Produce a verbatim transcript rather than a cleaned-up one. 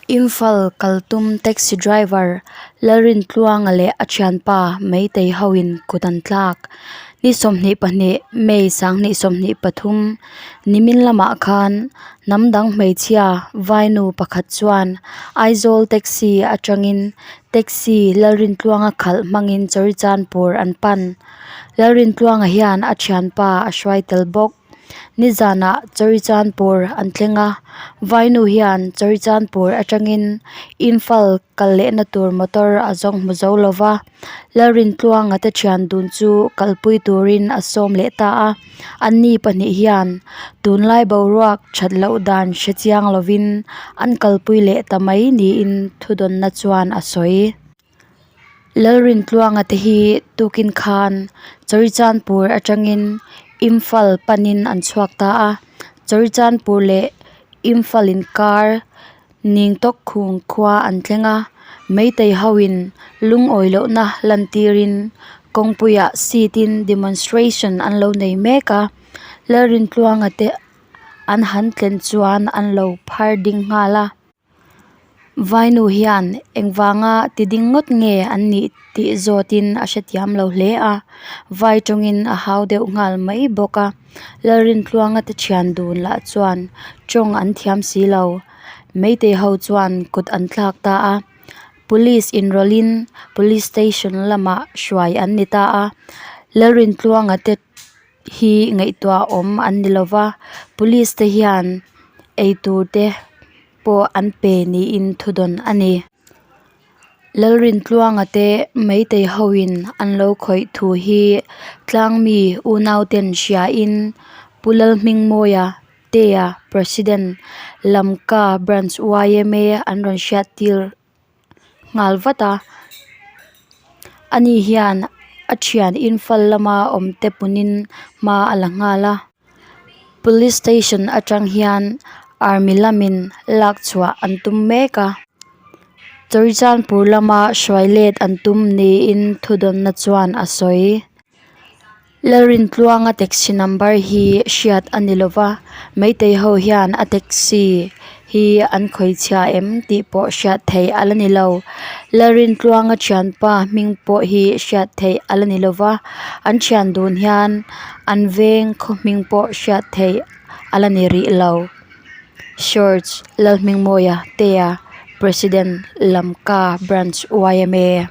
Imphal kal tum taxi driver Lalrintluanga le a ṭhianpa Meitei hoin kut an tlak. Ni sawmhnih pahni May sanghnih sawmhnih pathum nimin lama khan hnam dang hmeichhia vainu pakhat chuan Aizawl taxi aṭangin taxi Lalrintluanga khalh hmangin Churachandpur an pan. Lalrintluanga hian a ṭhianpa a hruai tel bawk. Nizanah Churachandpur an thleng a, vainu hian Churachandpur aṭangin Imphal kal lehna tur motor a zawng hmu zo lo va. Lalrintluanga te ṭhian dun chu kalpui turin a sawm leh ta a. Anni pahnih hian tunlai boruak ṭhat loh dan hre chiang lovin an kalpui leh ta mai niin thudawnna chuan a sawi. Lalrintluanga te hi tukin khan Churachandpur aṭangin Imphal panin an chhuak ta a. Churachandpur leh Imphal inkar Ningtawkkhung khua an thleng a. Meitei hoin lungawi lohna lantirin kawngpuiah seat-in demonstration an lo nei mek a. Lalrintluanga te an han thlen chuan an lo phar ding nghal a. Vainu hian engvanga ti ding ngawt nge an nih tih zawtin a hre tiam lo hle a, vai ṭawngin a hau deuh nghal mai bawk a. Lalrintluanga te ṭhian dun lah chuan ṭawng an thiam si lo. Meitei ho chuan kut an tlak ta a. Police inrawlin police station lamah hruai an ni ta a. Lalrintluanga te hi ngaihtuah awm an ni lo va, police te hian ei tur te pawh an pe niin thudawn a ni. Lalrintluanga te Meitei hoin an lo khawih thu hi tlangmi unauten hriain Pu Lalhmingmawia Tea, President, Lamka Branch Y M A an rawn hriat tir nghal vat a. Ani hian a ṭhian Imphal lama awm te punin hma a la nghal a. Police station aṭang hian army lamin lak chhuah an tum mek a. Churachandpur lama hruai let an tum niin thudawnna chuan a sawi. Lalrintluanga taxi number hi hriat a ni lo va, Meitei ho hian a taxi hi an khawi chhia em tih pawh hriat theih a la ni lo. Lalrintluanga ṭhianpa hming pawh hi hriat theih a la ni lo va, an ṭhian dun hian an veng khaw hming pawh hriat theih a la ni rih lo. George Lalhmingmawia Tea, President, Lamka Branch Y M A.